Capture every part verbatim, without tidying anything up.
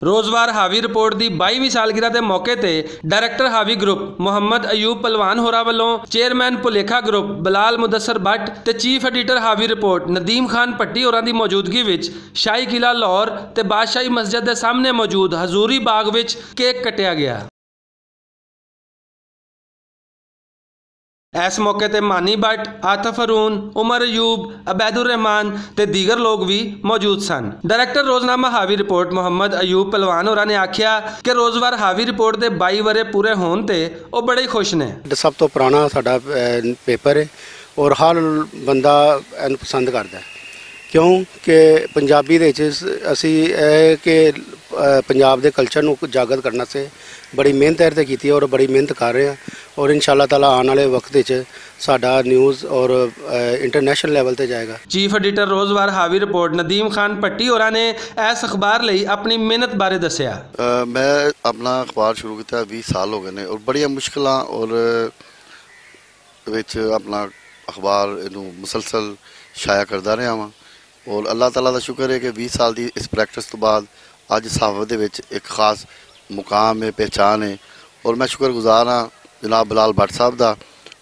روزوار ہاوی رپورٹ دی بائیویں سالگرہ دے موقع تے ڈائریکٹر ہاوی گروپ محمد ایوب پلوان ہورا ولوں، چیئرمین پلیکھا گروپ بلال مدثر بٹ تے چیف ایڈیٹر ہاوی رپورٹ ندیم خان پٹی ہوراں دی موجودگی وچ شاہی قلعہ لاہور تے بادشاہی مسجد دے سامنے موجود حضوری باغ وچ کیک کٹیا گیا۔ ایس موقع تے مانی بٹ، آتف ہارون، عمر ایوب، عبید الرحمان تے دیگر لوگ وی موجود سن۔ ڈائریکٹر روزنامہ ہاوی رپورٹ محمد ایوب پلوان ہوراں نے آکھیا کہ روزوار ہاوی رپورٹ دے بائی ورے پورے ہون تے او بڑے ہی خوش نے۔ سب تو پرانا ساڈا پیپر ہے، اور ہر بندہ اینوں پسند کردا ہے، کیوں کہ پنجابی دے وچ اسی اے کہ پنجاب دے کلچر نوں اجاگر کرنا سے بڑی محنت ایہدے کیتی ہے اور بڑی محنت کر رہے ہیں، اور انشاءاللہ تعالیٰ آنے والے وقت وچ ساڈا نیوز اور انٹرنیشنل لیول تے جائے گا۔ چیف ایڈیٹر روزوار ہاوی رپورٹ ندیم خان پٹی ہوراں نے ایس اخبار لئی اپنی محنت بارے دسیا۔ میں اپنا اخبار شروع کیتا ویہہ سال ہو گئے نے، اور بڑیاں مشکلاں اور وچ اپنا اخبار نوں مسلسل شائع کردا رہیا ہاں، اور اللہ تعالیٰ دا شکر ہے کہ ویہہ سال دی اس پریکٹس توں بعد اج صحافت دے وچ اک خاص مقام ہے، پہچان ہے، اور میں شکر گزار ہاں جناب بلال بٹ صاحب دا۔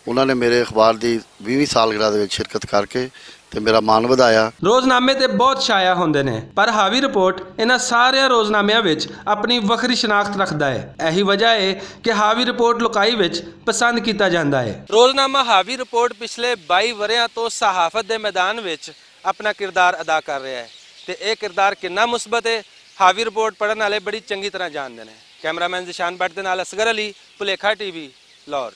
انہاں نے میرے اخبار دی ویہویں سالگرہ دے وچ شرکت کر کے تے میرا مان ودھایا۔ روزنامے تے بہت شائع ہوندے نے، پر ہاوی رپورٹ انہاں ساریاں روزنامیاں وچ اپنی وکھری شناخت رکھدا ہے۔ ایہی وجہ ہے کہ ہاوی رپورٹ لکائی وچ پسند کیتا جاندا ہے۔ روزنامہ ہاوی رپورٹ پچھلے بائی وریاں توں صحافت دے میدان وچ اپنا کردار ادا کر رہیا ہے، تے ایہہ کردار کنا مثبت ہے، ہاوی رپورٹ پڑھن والے بڑی چنگی طرح جاندے نے۔ کیمرہ مین ذیشان بٹ دے نال اصغر علی، پلیکھا ٹی وی، لاہور۔